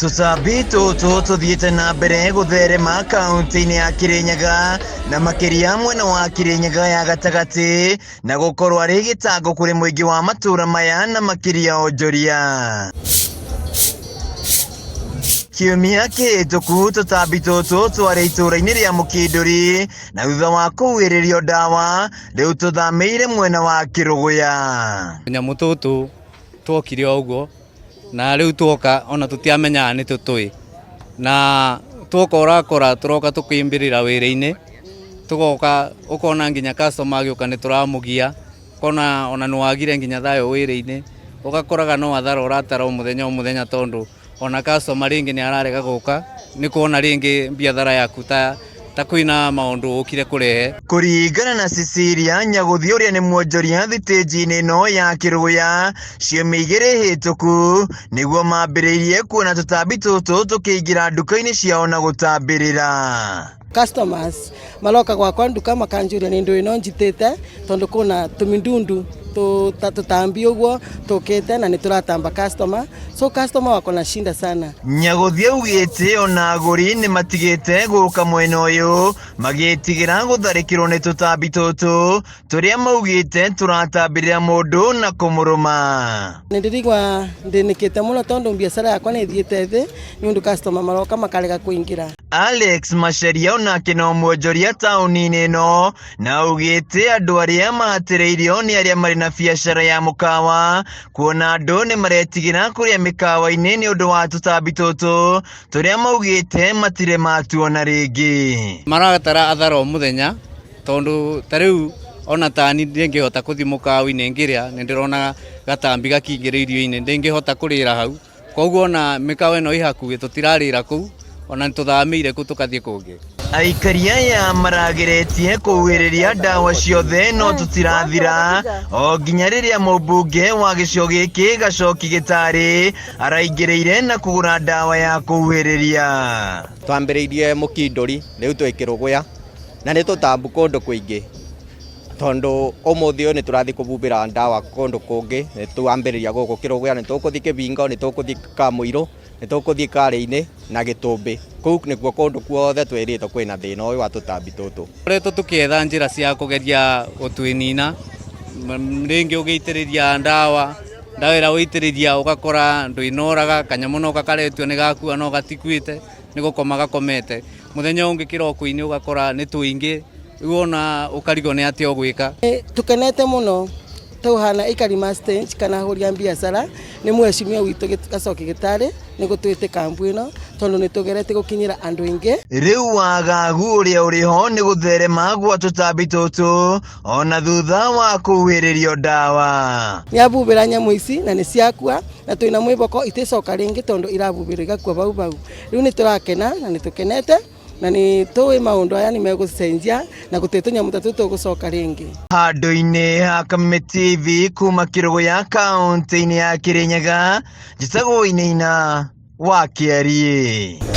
Tũtambi tũtũ tũthiĩte na mbere gũtherema kaunti-inĩ ya Kirinyaga na makĩria mwena wa Kirinyaga ya gatagatĩ na gũkorwo arĩ gĩtango kũrĩ mũingĩ wa matũra maya na makĩria onjoria. Kiumia kĩhĩtũku tũtambi tũtũ twarĩ itũra-inĩ rĩa Mũkindũri na thutha wa kũhuhĩrĩrio ndawa rĩu tũthamĩire mwena wa Kĩrũgũya. Tũnyamũ tũtũ twokire o ũguo na rĩu twoka ona tũtiamenyaga nĩ tũtũĩ na twoka ũrakora tũroka tũkĩimbĩrĩra wĩra-inĩ tũgoka ũkona nginya customer agĩũka nĩ tũramũgia ũkona ona nĩ wagire nginya thayũ wĩra-inĩ ũgakoraga no athara ũratara o mũthenya o mũthenya tondũ ona customer rĩngĩ nĩ ararega gũka nĩ kuona rĩngĩ biathara yaku ta ta kwĩna maũndũ ũkire kũrehe. Kũringana na Cecilia Nyagũthi ũrĩa nĩ mwonjoria thitĩnji-inĩ ĩno ya Kĩrũya, ciumia igĩrĩ hĩtũku nĩguo mambĩrĩirie kuona tũtambi tũtũ tũkĩingĩra nduka-inĩ ciao na gũtambĩrĩra. Customers maroka gwakwa nduka makanjũria nĩ ndũĩ no njitĩte tondu kuna tumindundu tutambi uguo tukite na nituratamba customer, so customer wako na shinda sana. Nyagũthi augĩte ona agũri nĩ matigĩte gũka mwena ũyũ magĩtigĩra gũtharĩkĩrwo nĩ tũtambi tũtũ tũrĩa maugĩte tũratambĩrĩra mũndũ na kũmũrũma. Nĩ ndĩrigua ndĩnĩkĩte mũno tondu biacara yakwa nĩ ĩthiĩte thĩ nĩ ũndũ customer maroka makarega kũingĩra. Alex Macharia onake no mwonjoria taũni-inĩ ĩno na augĩte andũ arĩa mahatĩrĩirio nĩ arĩa marĩ na biacara ya mũkawa kuona andũ nĩ maretigĩra kũrĩa mĩkawa-inĩ nĩ ũndũ wa tũtambi tũtũ tũrĩa maugĩte matirĩ matuona rĩngĩ. Maratara athara o mũthenya tondũ ta rĩu ona tani ndingĩhota kũthiĩ mũkawa-inĩ ngĩrĩa nĩ ndĩrona gatambi gakĩingĩra irio-inĩ ndingĩhota kũrĩra hau koguo ona mĩkawa ĩno ĩ hakuhĩ tũtirarĩra kũu ona nĩ tũthamĩire kũu tũkathiĩ kũngĩ. Aikari aya marageretie kũhuhĩrĩria ndawa ciothe no tũtirathira o nginya rĩrĩa mũmbunge wa gĩcigo gĩkĩ Gacoki Gĩtarĩ araingĩrĩire na kũgũra ndawa ya kũhuhĩrĩria. Twambĩrĩirie Mũkindũri rĩu twĩ Kĩrũgũya na nĩ tũtambu kũndũ kũingĩ tondũ ũmũthĩ ũyũ nĩ tũrathiĩ kũhuhĩra ndawa kũndũ kũngĩ, nĩ twambĩrĩria gũkũ Kĩrũgũya, nĩ tũkũthiĩ Kĩbingo, nĩ tũkũthiĩ Kamũirũ, nĩ tũkũthiĩ Karĩ-inĩ na Gĩtũmbĩ. Kũu nĩkuo kũndũ kuothe twĩrĩtwo kwĩna thĩna ũyũ wa tũtambi tũtũ. Tũkoretwo tũkĩetha njĩra cia kũgeria gũtwĩnina, rĩngĩ ũgĩitĩrĩria ndawa, ndawa ĩrĩa ũitĩrĩria ũgakora ndwĩnoraga, kanyamũ no gakaretio nĩ gakua no gatikuĩte, nĩ gũkoma gakomete. Mũthenya ũngĩ kĩroko-inĩ ũgakora nĩ tũingĩ, rĩu ona ũkarigwo nĩ atĩa ũgwĩka. Tukenete mũno tũhana aikari ma stage kana ahũri a biacara nĩ mheshimiwa witũ Gacoki Gĩtarĩ nĩ gũtwĩte kambu ĩno tondũ nĩ tũgeretie gũkinyĩra andũ aingĩ. Rĩu wagagu ũrĩa ũrĩ ho nĩ gũtherema gwa tũtambi tũtũ ona thutha wa kũhuhĩrĩrio ndawa. Nĩ abubĩra nyamũ ici na nĩ ciakua na twĩna mwĩboko iticoka rĩngĩ tondũ irabubĩrwo igakua bau bau. Rĩu nĩ tũrakena na nĩ tũkenete na nĩ tũĩ maũndũ aya nĩ megũcenjia na gũtirĩ tũnyamũ ta tũtũ tũgũcoka rĩngĩ. Handũ-inĩ ha Kameme TV kuma Kĩrũgũya kaũntĩ-inĩ ya Kĩrĩnyaga, njĩtagwo Wainaina wa Kĩariĩ.